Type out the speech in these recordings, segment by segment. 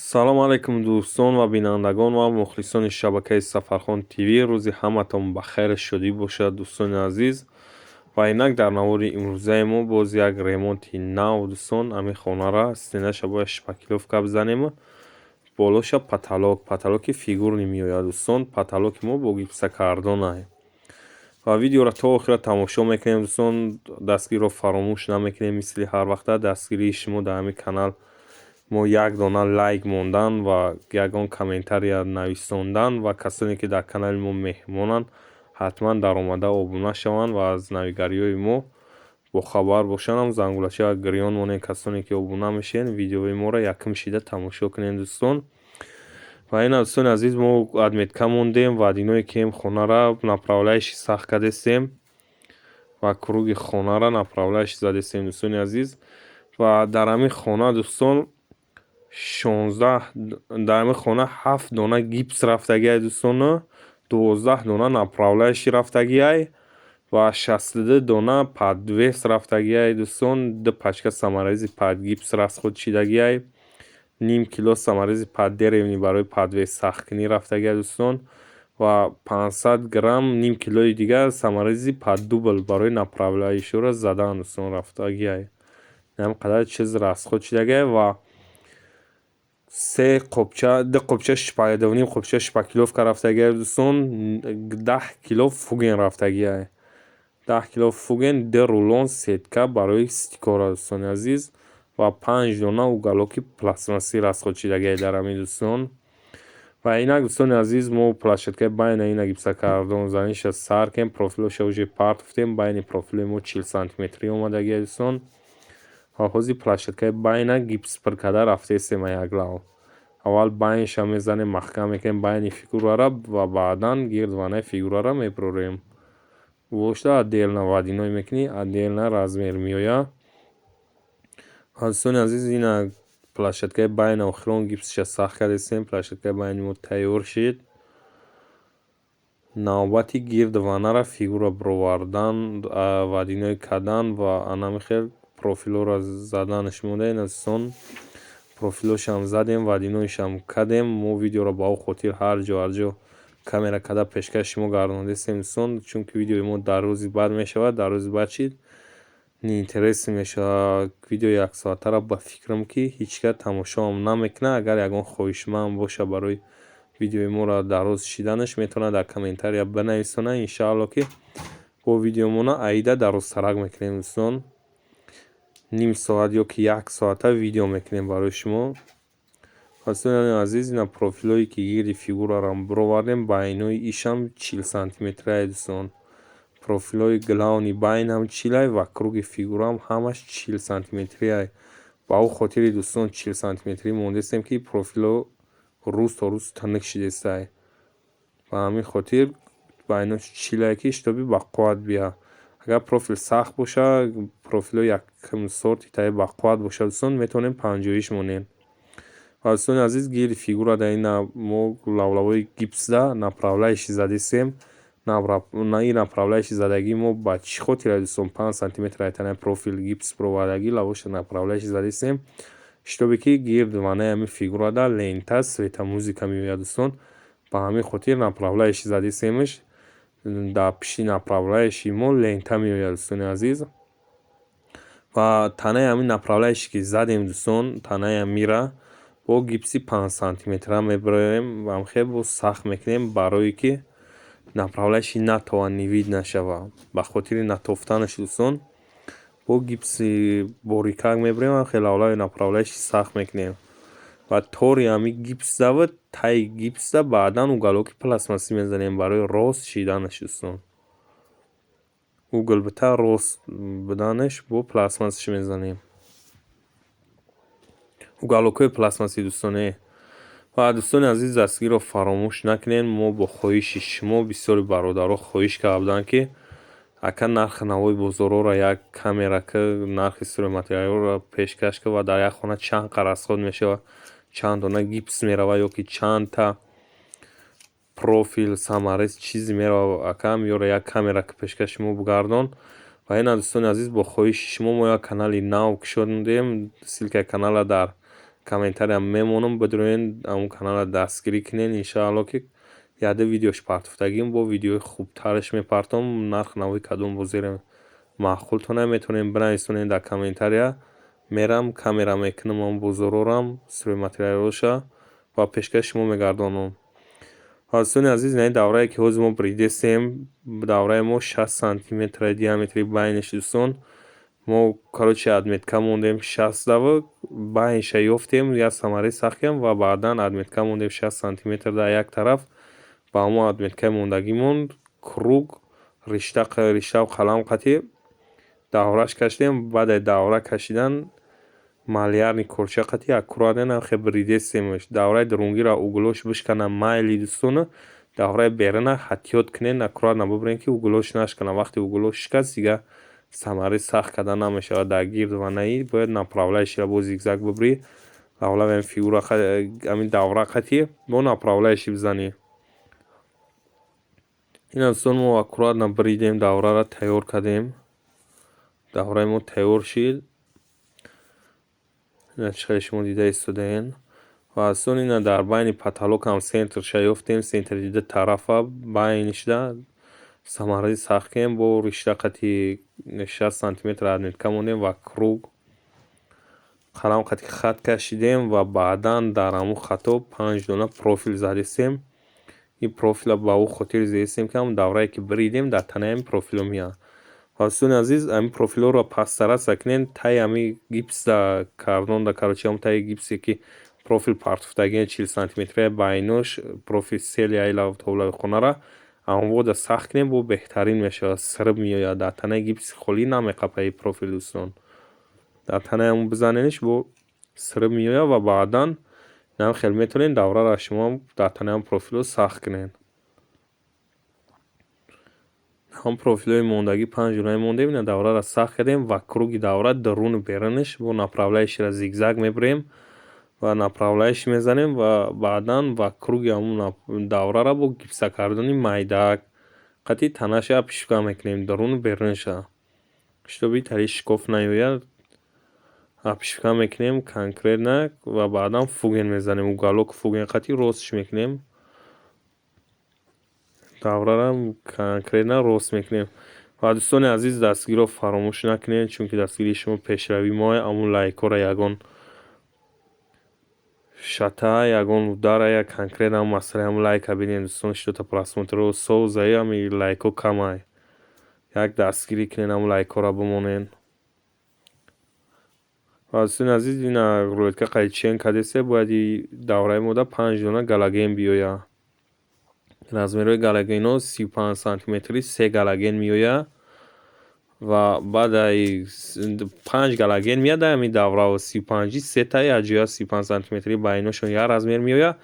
Салом алайкум, дӯстон ва бинандагон ва мухлисони шабакаи Сафархон ТВ. Рӯзи ҳаматон ба хайру шодӣ бошад, дӯстони азиз. Ва инак дар навори имрӯзаи мо боз як ремонти нав, дӯстон. Ҳамин хонара стенаша бояд шпаклёвка бизанем, болоша потолок, потолоки фигурный меояд, дӯстон. Потолоки мо бо гипсокартонае. Ва видеоро то охира тамошо мекунем, дӯстон. Дастгириро фаромӯш намекунем. Мисли ҳар вақта, дастгирии шумо дар ҳамин канал мо як дона лайк мондан ва ягон комментария нависондан. Ва касоне ки дар канали мо меҳмонанд, ҳатман даромада обуна шаванд ва аз навигариҳои мо бохабар бошанд. Зангулачаро гирён монед. Касоне ки обуна мешавед, видеои моро якум шида тамошо кунед, дӯстон. Ва ина, дӯстони азиз, мо отметка мондем вадиное ки хонара направляющий сахт кардестем ва круги хонара направляющий задестем, дӯстони азиз. Ва дар ҳамин хона, дӯстон, 16, дар ҳамин хона ҳафт дона гипс рафтагиай, дӯстон, 12 дона направляющий рафтагиай ва 62 дона подвес рафтагиай, дӯстон. Ду пачка саморези под гипс расход шидагиай, ним кило саморези под деревни барои подвес сахткунӣ рафтагиай, дӯстон, ва 500 грамм, ним килои дигар саморези под дубл барои направляющийро задан, дӯстон, рафтагиай. Ҳамин қадар чиз расход шидагиай. Ва се қопча, ду қопча, дувним қопча шпаклёвка рафтагиай, дӯстон. 10 кило фуген рафтагиай, 10 кило фуген, ду рулон сетка барои стыкора, дӯстони азиз, ва панҷ дона уголоки пластмассӣ расход шидагиай дар ҳамин, дӯстон. Ва инак, дӯстони азиз, мо площадкаи байна ина гипсокартон заниша сар кардем, профилоша уже партофтем. Байни профилои мо 40 сантиметрӣ омадагиай, дӯстон. Ва ҳозир площадкаи байна гипс пур карда рафтаистем. Як лав аввал байнша мезанем, маҳкам мекунем байни фигурара ва баъдан гирд ванаи фигурара мебурорем. Гӯшта отдельно водяной мекунӣ, отдельно размер меояд. Дӯстони азиз, ина площадкаи байна охирон гипсша сахт кардастем. Площадкаи байни мо тайёр шид. Навбати гирд ванара фигура бировардан, водяной кардан ва анами хел профилҳоро заданаш монда. Ина, дӯстон, профилҳошам задем, водяноишам кардем. Мо видеоро ба он хотир ҳар ҷо, ҳар ҷо камера карда пешкаши шумо гардондастем, дӯстон, чунки видеои мо дар рӯзи баъд мешавад. Дар рӯзи баъд чӣ неинтересный мешавад. Видеои яксоатаро, ба фикрам, ки ҳеҷ кас тамошоам намекунад. Агар ягон хоҳишманд боша барои видеои моро дароз шиданаш, метавонад дар комментария бинависонад. Иншаалло, ки бо видеомона аида дарозтарак мекунем, дӯстон. Ним соат ё ки як соата видео мекунем барои шумо. Дӯстони азиз, ина профилҳое ки гирди фигурарам бировардем, байнои ишам 40 сантиметрае, дӯстон. Профилҳои главный байнам 40-ай ва круги фигураам ҳамаш 40 сантиметриай. Ба он хотири, дӯстон, 40 сантиметрӣ мондастем, ки профилҳо рӯз то рӯз тунук шидастай. Ба ҳамин хотир байнош 40-ай, ки чтобы бақувват бияд. Агар профил сахт боша, профилҳои якум сорти таи бақувват бошад, дӯстон, метавонем 50-иш монем. Ва, дӯстони азиз, гирди фигура дар ина мо лавлавҳои гипсда направляющий задистем. Ин направляющий задагии мо ба чӣ хотир, дӯстон? 5 сантиметр айтанаи профил гипс бировардагӣ, лавоша направляющий задистем, чтобы ки гирд ванаи ҳамин фигурада лента светомузыка меояд, дӯстон. Ба ҳамин хотир направляющий задистемш. Дар пишти направляющий мо лента меояд, дӯстони азиз. Ва танаи ҳамин направляющий ки задем, дӯстон, танаи ҳамира бо гипси 5 сантиметра мебароем ва хел боз сахт мекунем, барое ки направляющий натова, не видно нашава. Ба хотири натофтанаш, дӯстон, бо гипси борикак мебарем ва хел лавлави направляющий сахт мекунем. Ва тори ҳамин гипсдава, таи гипсда баъдан уголоки пластмассӣ мезанем барои рост шиданаш, дӯстон. Угол бита рост буданаш, бо пластмассаш мезанем, уголокҳои пластмассӣ, дӯстоне. Ва, дӯстони азиз, дастгириро фаромӯш накунед. Мо бо хоҳиши шумо, бисёри бародаро хоҳиш карда буданд, ки ака, нархи навои бозорҳоро як камера ки, нархи стройматериалҳоро пешкаш кун ва дар як хона чанд қа расход мешавад, чанд дона гипс меравад ё ки чандта профил, саморез, чизе меравад, ака, ёро як камера ки, пешкаши шумо бигардон. Ва ина, дӯстони азиз, бо хоҳиши шумо мо як канали нав кушодем. Ссылкаи каналро дар Комментария мемонам, бидроен, ҳамун каналро дастгирӣ кунен. Иншаалло, ки яде видеош партофтагим, бо видеои хубтараш мепартом. Нарх навои кадом бозиро маъқултона, метавонем бинависонед дар комментария. Мерам, камера мекунам ҳамун бозорорам, стройматериалоша ва пешкаши шумо мегардонам. Дӯстони азиз, ин даврае, ки ҳозир мо бридесем, давраи мо 60 сантиметра диаметри байниш. Дӯстон, мо, короче, отметка мондем 60 дава, байниша ёфтем, як саморез сахт кардем ва баъдан отметка мондем 60 сантиметр дар як тараф. Ба ҳамон отметкаи мондагимон круг, риштаву қалам қатӣ давраш кашидем. Баъди давра кашидан малярный корча қатӣ аккуратно хе бридесемш. Давраи дурунгиро углош бишкана, майли, дӯстону давраи беруна эҳтиёт кунен, аккуратно бибирен, ки углош нашкана. Вақте углош шикаст, дига саморез сахт карда намешавад. Дар гирд ванаи бояд направляющийро бо зигзаг бибирӣ, лавлави ҳамин фигура, ҳамин давра қатӣ бо направляющий бизанӣ. Ина, дӯстон, мо аккуратно бридем, давраро тайёр кардем. Давраи мо тайёр шид. Ина, чӣ хеле шумо дида истодаен. Ва, дӯстон, ина дар байни потолокам центрша ёфтем, центри ду тарафа байнишда саморез сахт кардем, бо ришта қати 60 сантиметр отметка мондем ва круг, қалам қати хат кашидем ва баъдан дар ҳамун хато панҷ дона профил задистем. Ин профилро ба ӯ хотир задистем, ки ҳамун даврае, ки бридем, дар танаи ҳамин профилҳо меояд. Ва, дӯстони азиз, ҳамин профилҳоро пасттараса кунен, таи ҳамин гипсда кардонда, короче, ҳамун таи гипсе, ки профил партофтагиен, 40 сантиметрия байнош профил сели лавлави хонара амвода сахт кунем, бо беҳтарин мешавад, сирб меояд. Дар танаи гипси холӣ намеқапад ин профил, дӯстон. Дар танаи ҳамун бизаненш, бо сирб меояд ва баъдан инам хел метавонед давраро шумо дар танаи ҳамун профилҳо сахт кунед. Ҳамон профилҳои мондагӣ, панҷ донаи мондем, ина давраро сахт кардем ва круги давра дуруну берунаш бо направляющийро зигзаг мебирем ва направляющий мезанем ва баъдан ва круги ҳамун давраро бо гипсокартони майдаак қати танаша обшивка мекунем, дуруну берунаша, чтобы тари шикоф наёяд. Обшивка мекунем конкретно ва баъдан фуген мезанем, уголок фуген қати ростш мекунем, даврара конкретно рост мекунем. Ва, дӯстони азиз, дастгириро фаромӯш накунед, чунки дастгирии шумо пешравии моа. Ҳамун лайкҳоро ягон шата, ягон удара, як конкретно масъалаи ҳамун лайка бинед, дӯстон. Что-то просмотрҳо созаи, ҳами лайкҳо камай. Як дастгирӣ кунед, ҳамун лайкҳоро бимонед. Ва, дӯстони азиз, ина рулетка қайд чен кардесе, бояд и давраи мода панҷ дона галоген биёяд. Размерҳои галогенҳо: 35 сантиметрӣ се галоген меояд ва баъдаи панҷ галоген меяд дар ҳамин даврао, 35-и сета якҷоя 35 сантиметрӣ байношон як размер меояд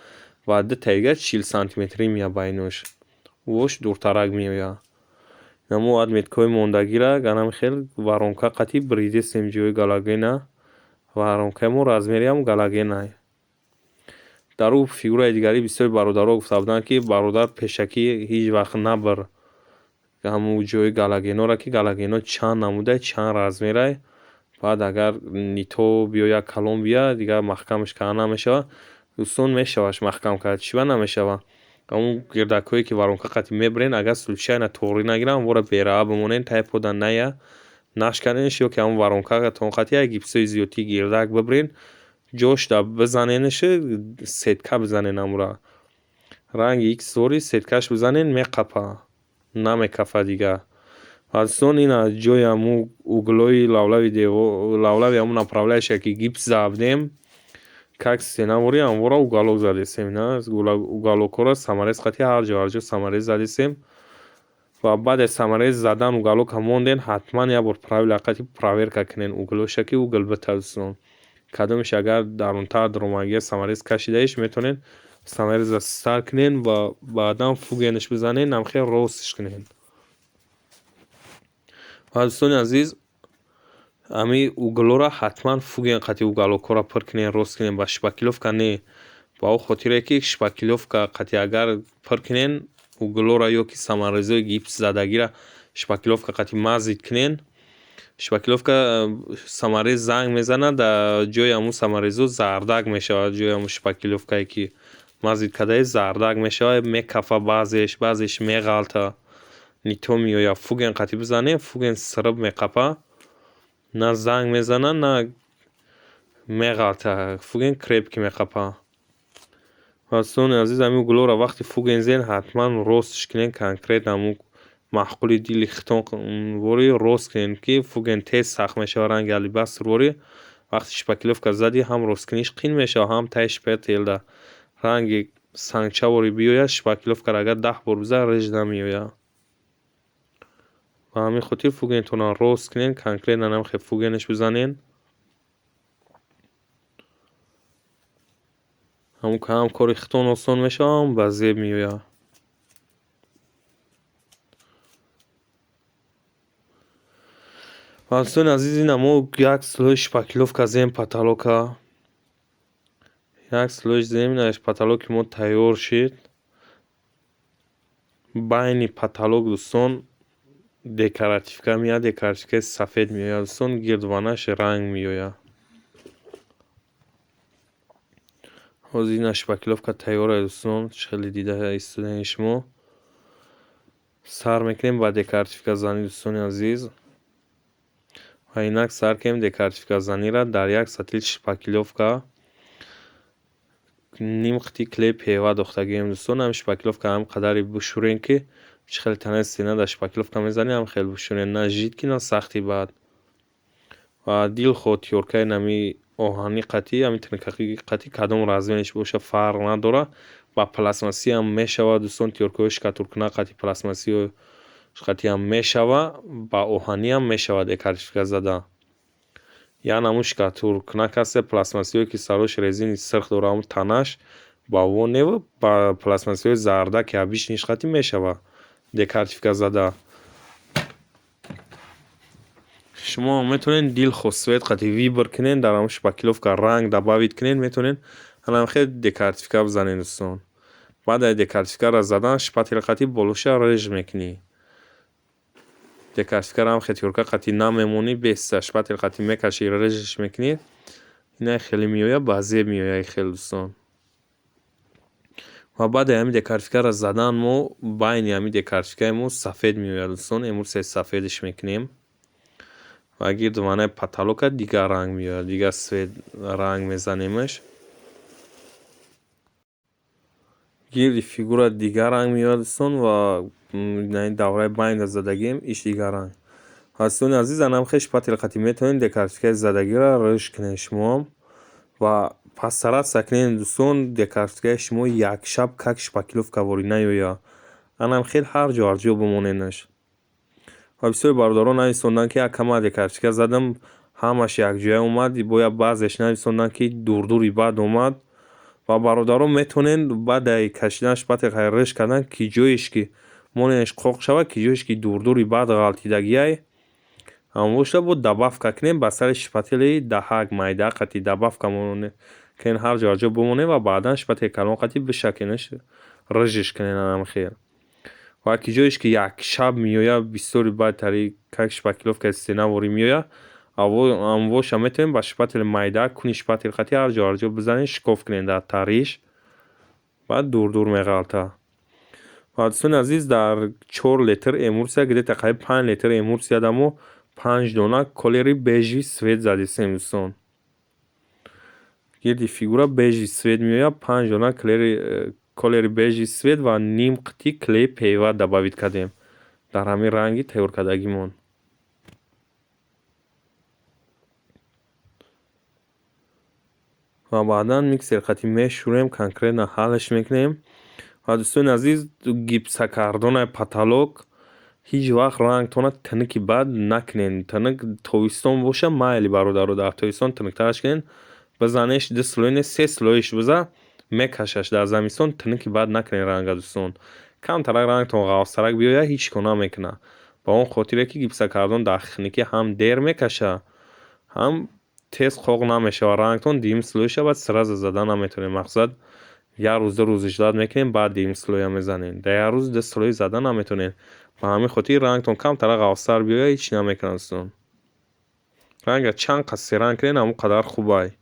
ва дутаи дигар 40 сантиметрӣ меяд байнош, вош дуртарак меояд. Мо отметкаҳои мондагиро ганам хел воронка қати бридесем ҷои галогена. Воронкаи мо размери ҳам галогенай. Дар ӯ фигураи дигарӣ бисёри бародаро гуфта буданд, ки бародар, пешакӣ ҳеҷ вақт набар ҳамун ҷои галогенҳоро, ки галогенҳо чанд намудай, чанд размерай. Баъд агар не то биёяд, калон биёяд, дигар маҳкамаш карда намешавад. Дӯстон, мешавад маҳкам кард. Чӣ ба намешавад? Ҳамун гирдакҳое, ки воронка қати мебарен, агар случайно тоғрӣ нагиранд, ҳамвора бераҳа бимонед, таи пода ная, нашканенш ё ки ҳамун воронкатон қати як гипсҳои зиёдтӣ гирдак бибарен, ҷошда бизаненш, сетка бизанен, ҳамура ранги икс вори сеткаш бизанен, меқапа, намекафа дигар. Дӯстон, ина ҷои ҳамун углои лавлави девор, лавлави ҳамун направляющая, ки гипс задем, как стена вори ҳамвора уголок задесем. Ина уголокҳоро саморез қати ҳар ҷо, ҳар ҷо саморез задесем ва баъд аз саморез задан уголока монден, ҳатман як бор правила қати проверка кунен углоша, ки угол бита. Дӯстон, кадомеш агар дарунтар даромадагия, саморез кашидаиш, метавонед самореза сар кунен ва баъдан фугенаш бизанен, намхел ростш кунен. Ва, дӯстони азиз, ҳамин углоро ҳатман фуген қати уголокҳоро пур кунен, рост кунен, ба шпаклёвка не. Ба он хотире, ки шпаклёвка қати агар пур кунен углоро ё ки саморезҳои гипс задагиро шпаклёвка қати мазить кунен. Шпаклёвка саморез занг мезанад, дар ҷои ҳамун саморезо зардак мешавад. Ҷои ҳамун шпаклёвкае, ки мазит кардаи, зардак мешавад, мекафа, баъзеш, баъзеш меғалта, не то меояд. Фуген қатӣ бизанем, фуген сириб меқапа, на занг мезанад, на меғалта, фуген крепкий меқапа. Дӯстони азиз, ҳамин углоро вақти фуген зен, ҳатман ростш кунед, конкретно ҳамун маъқули дили хитон вори рост кунед, ки фуген тез сахт мешавад. Ранги алебастр ворӣ вақти шпаклёвка задӣ, ҳам росткуниш қин мешавад, ҳам таи шпателда ранги сангча ворӣ биёяд, шпаклёвкаро агар 10 бор бизанӣ, риж намеояд. Ба ҳамин хотир фугентонро рост кунед, конкретно намехоҳед, фугенаш бизанед. Ҳам кори хитон осон мешавад, ҳам ба зеб меояд. Дӯстони азиз, ина мо як слой шпаклёвка зем потолока. Як слой зем, ина потолоки мо тайёр шид. Байни потолок, дӯстон, декоративка меояд, декоративкаи сафед меояд, дӯстон, гирдванаш ранг меояд. Ҳозир ина шпаклёвка тайёр аст, дӯстон, чӣ хеле дида истодаед шумо. Сар мекунем ба декоративказанӣ, дӯстони азиз. Ва инак сар кунем декоративказаниро. Дар як сатил шпаклёвка ним қитъи клей пева дохтагием, дӯстон. Ҳамин шпаклёвка ҳам қадаре бишӯрем, ки чӣ хеле танаи стена дар шпаклёвка мезанем, ҳам хеле бишӯрем, на жидкий, на сахти бад. Ва дилхоҳ тёркаи нами оҳанӣ қатъӣ, ҳамин тинкақи қатъӣ, кадом размериш боша, фарқ надорад. Ба пластмассиам мешавад, дӯстон, тёркаҳои штукатуркунак қатъи, пластмассиҳои қатъиам мешавад, ба оҳаниам мешавад декоративка зада. Яъне ҳамун штукатуркунак ҳаста, пластмассиҳое, ки сарош резини сирх дорад, ҳамун танаш ба воневу ба пластмассиҳои зардаки обычныйш қатъӣ мешавад декоративка зада. Шумо метавонед дилхоҳ цвет қатъи выбор кунед, дар ҳамун шпаклёвка ранг добавить кунед, метавонед ҳанам хел декоративка бизанед, дӯстон. Баъд аз декоративкаро задан, шпатель қатъи болоша риж мекунӣ. Декоративкаро ҳам хел тёрка қатъи намемонӣ, беста шпатель қатъи мекашӣ, рижиш мекунӣ. Ина хеле меояд, ба зеб меояд хел, дӯстон. Ва баъди ҳамин декоративкаро задан, мо байни ҳамин декоративкаи мо сафед меояд, дӯстон, эмулсияи сафедаш мекунем. Ва гирду ванаи потолока дигар ранг меояд, дигар цвет ранг мезанемаш. Гирди фигура дигар ранг меояд, дӯстон, ва давраи байнда задагием, иш дигар ранг. Дӯстони азиз, анам хел шпатель қатъи метавонед декоративкаи задагиро риж кунед шумоам ва постараться кунед, дӯстон, декоративкаи шумо як шаб как шпаклёвка ворӣ наёяд. Анам хел ҳар ҷо ҳар ҷо бимонедаш. Ва бисёри бародарон нависонданд, ки акама декоративка задам, ҳамаш якҷоя омад, бояд баъзеш нависонданд, ки дурдури бад омад. Ва бародарон, метавонед баъди кашидан шпатель риж кардан, ки ҷоеш ки моненаш қоқ шавад, ки ҷоеш ки дурдури бад ғалтидагиай, ҳамвошта бо добавка кунед ба сари шпатели даҳак майда қатъи добавка кунед, ҳар ҷо ҳар ҷо бимонед ва баъдан шпатели калон қатъи бишакенаш, рижиш кунед анам хел. Ва ки ҷоеш ки як шаб меояд, бисёри баъд тари как шпаклёвкаи стена ворӣ меояд, амвоша метавонед ба шпатели майда, куни шпател қатъи ҳар ҷо ҳар ҷо бизанед, шикоф кунед дар тариш, баъд дурдур меғалта. Ва дӯстони азиз, дар 4 литр эмулсия, где-то қариб 5 литр эмулсия да мо панҷ дона колери бежевый цвет задистем, дӯстон. Гирди фигура бежевый цвет меояд, панҷ дона колери бежевый цвет ва ним қитъи клей пева добавить кардем дар ҳамин ранги тайёр кардагимон. Ва баъдан миксер қатъи мешӯрем, конкретно ҳаллаш мекунем. Ва дӯстони азиз, гипсокартонаи потолок ҳеҷ вақт рангтона тинуки бад накунед. Тинук тобистон боша, майли, бародаро, дар тобистон тинуктараш кунед, бизанеш ду слой не, се слоиш биза, мекашаш. Дар замистон тинуки бад накунед ранга, дӯстон. Камтарак рангтон ғафзтарак биёяд, ҳеҷ кор намекунад. Ба он хотире ки гипсокартон дар хунукӣ ҳам дер мекаша, ҳам тез қоқ намешавад рангтон. Дуюм слоиша баъд сразу зада наметавонед. Мақсад, як рӯз, 2 рӯз ждать мекунем, баъд дуюм слоя мезанем. Дар як рӯз ду слой зада наметавонед. Ба ҳамин хотир рангтон камтарак ғафзтар биёяд, ҳеҷ намекунад, дӯстон. Ранга чанд қад серанг кунед, ҳамон қадар хубай.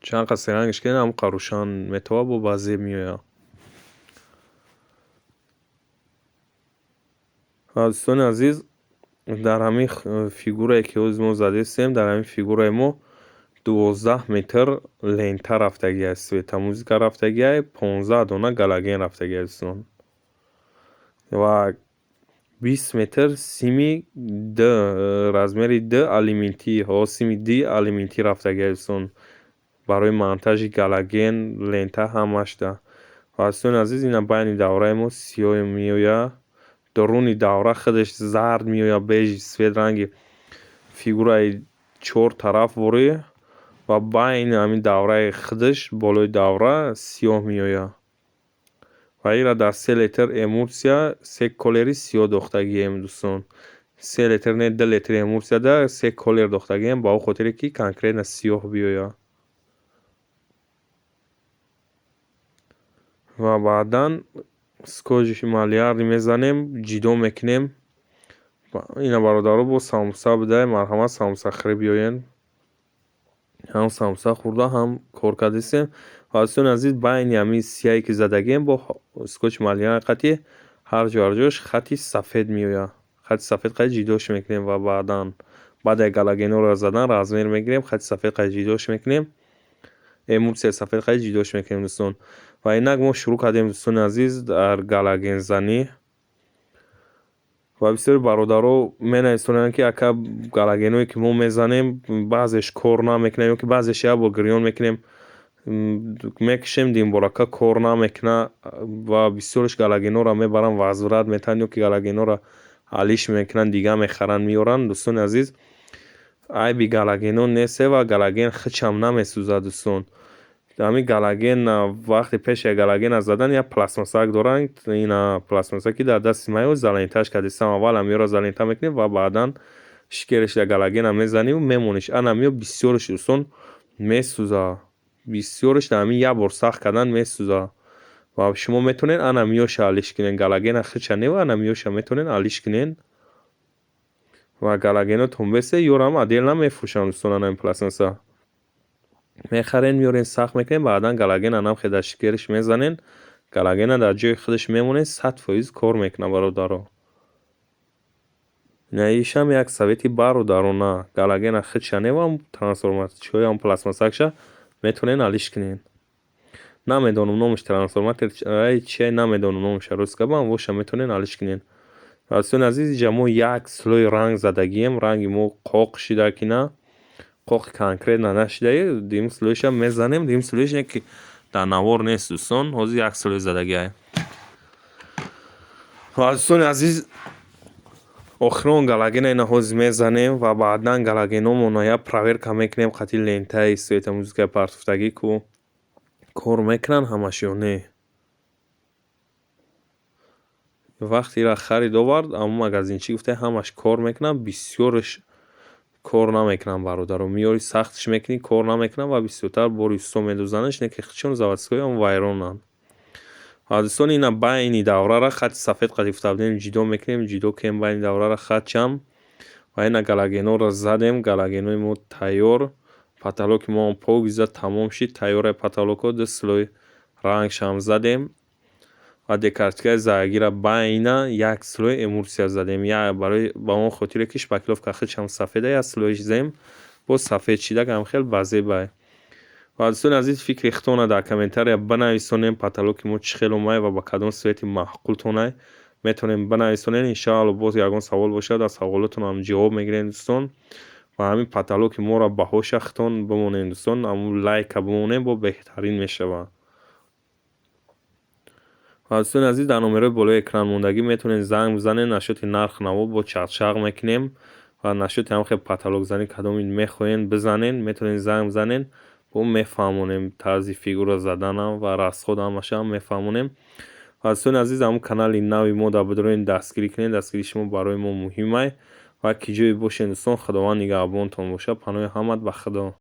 Чанд қад серангаш кунед, ҳамон қад рӯшан метавад, бо ба зеб меояд. Ва дӯстони азиз, дар ҳамин фигурае ки ҳозир мо задестем, дар ҳамин фигураи мо 12 метр лента рафтагиаст, светомузыка рафтагиай, 15 дона галоген рафтагиай, дӯстон. Ва 20 метр сими д размери д алюминтӣ, ҳо, сими ди алюминтӣ рафтагиай, дӯстон, барои монтажи галоген, лента ҳамашда. Ва дӯстони азиз, ина байни давраи мо сиёҳ меояд, даруни давра худаш зард меояд, бежи свет ранги фигураи чор тараф ворӣ, ва байни ҳамин давраи худаш болои давра сиёҳ меояд. Ва ира дар 3 литр эмулсия се колери сиёҳ дохтагием, дӯстон. 3 литр не, 2 литр эмулсияда се колер дохтагием, ба он хотире ки конкретно сиёҳ биёяд. Ва баъдан скотчи малярный мезанем, ҷидо мекунем. Ина, бародаро, бо самбуса бидай, марҳамат, самбусахӯрӣ биёен. Ҳам самбуса хӯрда, ҳам кор кардистем. Ва дӯстони азиз, байни ҳамин сияе ки задагием бо скотчи малярный қатӣ ҳар ҷо ҳар ҷош хати сафед меояд. Хати сафед қати ҷидош мекунем ва баъдан баъд як галогенҳоро задан размер мегирем, хати сафед қати ҷидош мекунем. Эмулсияи сафед қати ҷидош мекунем, дӯстон. Ва инак мо шурӯъ кардем, дӯстони азиз, дар галогензанӣ. Ва бисёри бародаро менависонанд, ки ака, галогенҳое ки мо мезанем, баъзеш кор намекунад, ё ки баъзеш як бор гирён мекунем, мекушем, димборака кор намекунад, ва бисёриш галогенҳоро мебаранд, возврат метаҳанд, ё ки галогенҳоро алиш мекунанд, дига мехаранд, меоранд. Дӯстони азиз, айби галогенҳо несте ва галоген хичам намесӯзад, дӯстон. Ҳамин галоген, вақте пеши галогена задан, як пластмассак доранд, ина пластмасса, ки дар дасти ман заленташ кардистам. Аввал ҳамиёро залента мекунем ва баъдан шикерашда галогена мезаниву мемониш. Ана ҳамиё бисёриш, дӯстон, месӯзад. Бисёриш дар ҳамин як бор сахт кардан месӯзад. Ва шумо метавонед ана ҳамиёша алиш кунед. Галогена хича не, ана ҳамиёша метавонед алиш кунед. Ва галогенотон бесе, ёрам отдельно мефурӯшанд, дӯстон, ана ин пластмасса. Мехарен, меорен, сахт мекунем, баъдан галогена намхе дар шикериш мезанен, галогена дар ҷои худаш мемонед, 100% кор мекунад, бародаро. Ишам як совети бародарона: галогена хича невам, трансформаторчиҳои ҳам пластмассакша метавонед алиш кунед. Намедонам номаш трансформатор чия, намедонам номаша, рост гапам, воша метавонед алиш кунед. Дӯстони азиз, инҷа мо як слой ранг задагием, ранги мо қоқ шида ки на, қоқи конкретно нашидаи, дуюм слойша мезанем, дуюм слойш не ки дар навор нест, дӯстон, ҳозир як слой задагиай. Ва дӯстони азиз, охирон галогена ина ҳозир мезанем ва баъдан галогенҳомонро як проверка мекунем қати лентаи светомузыкаи партофтагӣ, ку кор мекунанд ҳамаш ё не. Вақте ира харид овард, ҳамон магазинчӣ гуфта, ҳамаш кор мекунад, бисёраш кор намекунанд, бародаро. Меёри, сахтш мекунӣ, кор намекунад ва бисёртар бори усто медозанаш, не ки чун заводскойам вайронанд. Ва дӯстон, ина байни даврара хати сафед қати гуфта будем, ҷидо мекунем, ҷидо кунем байни даврара хатчам. Ва ина галогенҳоро задем, галогенҳои мо тайёр, потолоки мо ҳам покиза тамом шид, тайёраи потолокҳо, ду слой рангшам задем ва декоративкаи заргира байна як слой эмулсия задем. Барои ба он хотире ки шпаклёвка хичам сафеда, як слойш зем, боз сафед шида, ҳам хел базебай. Ва дӯстони азиз, фикри худтонро дар комментария бинависонем, потолоки мо чӣ хел омад ва ба кадом цвети маъқултонай, метавонем бинависонем. Иншоалло, боз ягон савол бошад, аз саволотонам ҷавоб мегирем, дӯстон. Ва ҳамин потолоки моро баҳоша худтон бимонем, дӯстон, ҳамун лайка бимонем, бо беҳтарин мешавад. Ва дӯстони азиз, дар номерои болои экран мондагӣ метавонед занг бизанед, насчёти нарх наво бо чақчақ мекунем ва насчёти ҳам хел потолокзанӣ кадоме мехоҳед бизанед, метавонед занг бизанед, бо мефаҳмонем тарзи фигура заданам ва расход ҳамашам мефаҳмонем. Ва дӯстони азиз, ҳамун канали нави мо дар бидоред дастгирӣ кунед, дастгирии шумо барои мо муҳимай. Ва ки ҷое бошед, дӯстон, Худованд нигаҳбонтон бошад, паноҳи ҳамат ба Худо.